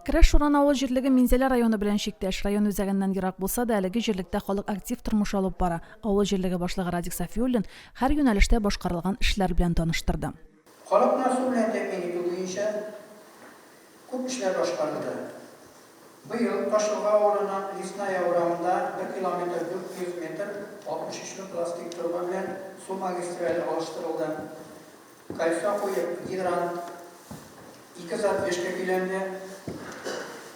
Керәш Шуран авыл җирлеге Минзәлә районы белән чиктәш. Район үзәгеннән ерак булса да, әлеге җирлектә халык актив тормыш алып бара. Авыл җирлеге башлыгы Радик Сафиуллин һәр юнәлештә башкарылган эшләр белән таныштырды. Халыкны су белән тәэмин итү буенча күп эшләр башкарылды. Быел Ташелга авылының Лесная урамында бер километр 400 метр 63 ле пластик торба белән су магистрале алыштырылды. Кольцо куеп, гидрант, ике задвижка көйләнде.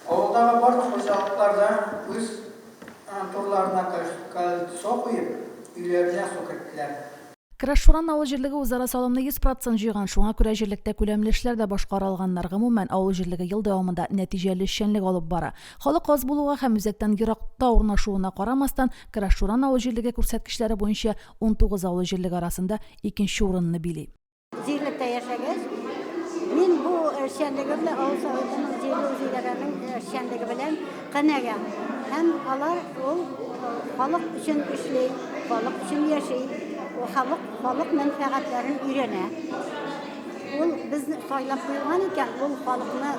Авылдагы барлык хуҗалыклар да үз турларына кольцо куеп, өйләренә су керттеләр. Крашуран авыл җирлеге үзара салымны 100 процент җыйган, шуңа күрә җирлектә күләмле эшләр дә башкара алганнар. Гомумән, авыл җирлеге ел дәвамында нәтиҗәле эшчәнлек алып бара. Халык аз булуга һәм үзәктән еракта урнашуына карамастан, Крашуран авыл җирлеге күрсәткечләре буенча 19 авыл җирлеге арасында икенче урынны били. Җирлектә яшәгәч, мин бу эшчәнлеге белән, авыл советының җирле үзидарәнең эшчәнлеге белән канәгать. Һәм алар ул халык өчен эшли, халык өчен яши, халык, халык мәнфәгатьләрен өйрәнә. Ул безне сайлап куелган икән, ул халыкны,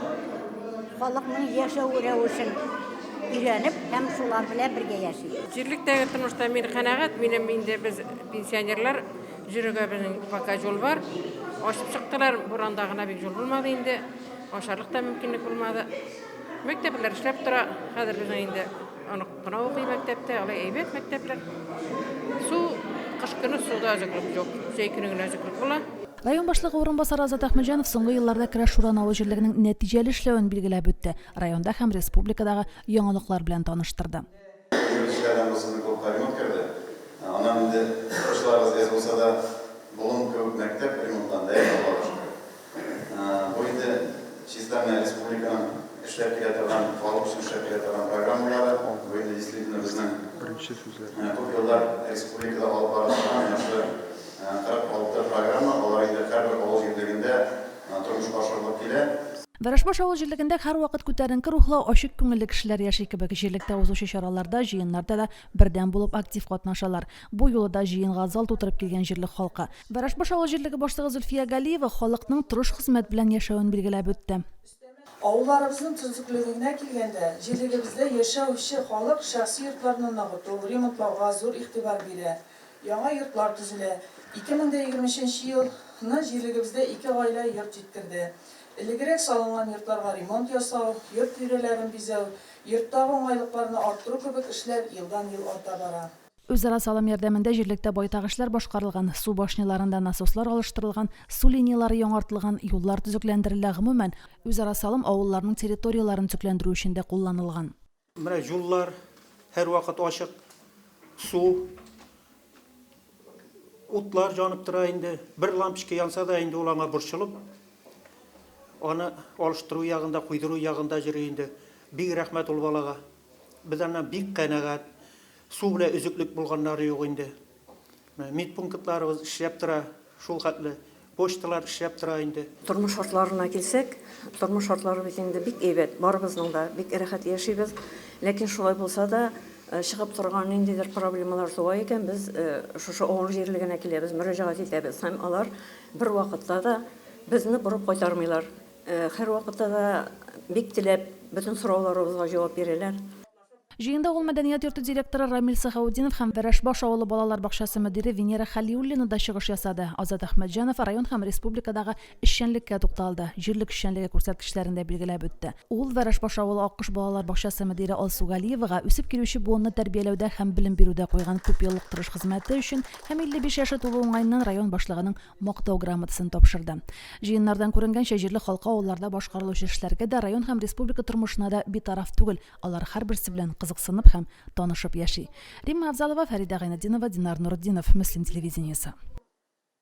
халыкның яшәү рәвешен өйрәнеп һәм шулар белән бергә яши. Җирлектәге тормышта мин канәгать, минем инде без пенсионерлар, йөрергә безнең пока юл бар. Ачып чыктылар, буранда гына бик юл булмады инде, ашарлык та мөмкинлек булмады. Мәктәпләр эшләп тора, хәзер безнең инде онык кына укый мәктәптә, алай әйбәт мәктәпләр. Су, кыш көне суда өзеклек юк, җәй көне генә өзеклек була. Район башлыгы урынбасары Азат Әхмәтҗанов соңгы елларда Керәш Шуран авыл җирлегенең нәтиҗәле эшләвен билгеләп үтте, районда һәм республикадагы яңалыклар белән таныштырды. Йөрүчеләрдән булсын, клубка ремонт керде. Аннан инде укучыларыбыз әз булса да, болын кебек мәктәп ремонтланды, әйе, Аллага шөкер. Бу инде чиста менә республиканың эшләп килә торган, халык өчен эшләп килә торган программалары. Бу инде действительно безнең күп еллар республикада алып бара торган менә шушы 46 программа, алар инде һәрбер авыл җирлегендә тормышка ашырылып килә. Вәрәшбаш авыл җирлегендә һәрвакыт күтәренке рухлы, ачык күңелле кешеләр яши кебек. Җирлектә узучы чараларда, җыеннарда да бердәм булып актив катнашалар. Бу юлы да җыенга зал тутырып килгән җирлек халкы. Вәрәшбаш авыл җирлеге башлыгы Зөлфия Галиева халыкның тырыш хезмәт белән яшәвен билгеләп үтте. Авылларыбызның төзеклегенә килгәндә, җирлегебездә яшәүче халык шәхси йортларны ныгыту, ремонтлауга зур игътибар бирә. Яңа йортлар төзелә. 2023 нче елны җирлегебездә ике гаилә йорт җиткерде. Элегрәк салынган йортларга ремонт ясау, йорт тирәләрен бизәү, йорттагы уңайлыкларны арттыру кебек эшләр елдан-ел арта бара. Үзара салым ярдәмендә җирлектә байтак эшләр башкарылган, су башняларында насослар алыштырылган, су линияләре яңартылган, юллар төзекләндерелә, гомумән, үзара салым авылларның территорияләрен төзекләндерү өчен дә кулланылган. Менә юллар һәрвакыт ачык, су, утлар җанып тора инде. Бер лампочка янса да инде ул аңа борчылып, аны алыштыру ягында, куйдыру ягында йөри инде. Бик рәхмәт ул балага. Без аннан бик канәгать. Су белән өзеклек булганнары юк инде. Менә медпунктларыбыз эшләп тора, шул хәтле. Почталар эшләп тора инде. Тормыш шартларына килсәк, тормыш шартлары бит инде бик әйбәт, барыбызның да бик рәхәт яшибез. Ләкин шулай булса да, чыгып торган ниндидер проблемалар туа икән, без шушы авыл җирлегенә киләбез, мөрәҗәгать итәбез һәм алар бервакытта да безне борып кайтармыйлар. Һәрвакытта да бик теләп бөтен сорауларыбызга җавап бирәләр. Җыенда ул мәдәният йорты директоры Рамил Сәхәүтдинов һәм Вәрәшбаш авылы балалар бакчасы мөдире Венера Хәлиуллина да чыгыш ясады. Азат Әхмәтҗанов район һәм республикадагы эшчәнлеккә тукталды, җирлек эшчәнлеге күрсәткечләрен дә билгеләп үтте. Ул Вәрәшбаш авылы Аккош балалар бакчасы мөдире Алсу Галиевага үсеп килүче буынны тәрбияләүдә һәм белем бирүдә куйган күпьеллык тырыш хезмәте өчен һәм 55 яше тулу уңаеннан район башлыгының Мактау грамотасын тапшырды. Җыеннардан күренгәнчә, җирле халкы авылларда башкарылучы эшләргә дә, район һәм республика тормышына да битараф түгел, алар һәрберсе белән кызыксынып һәм танышып яши. Римма Авзалова, Фәридә Гайнетдинова, Динар Нуретдинов, Мөслим телевидениесе.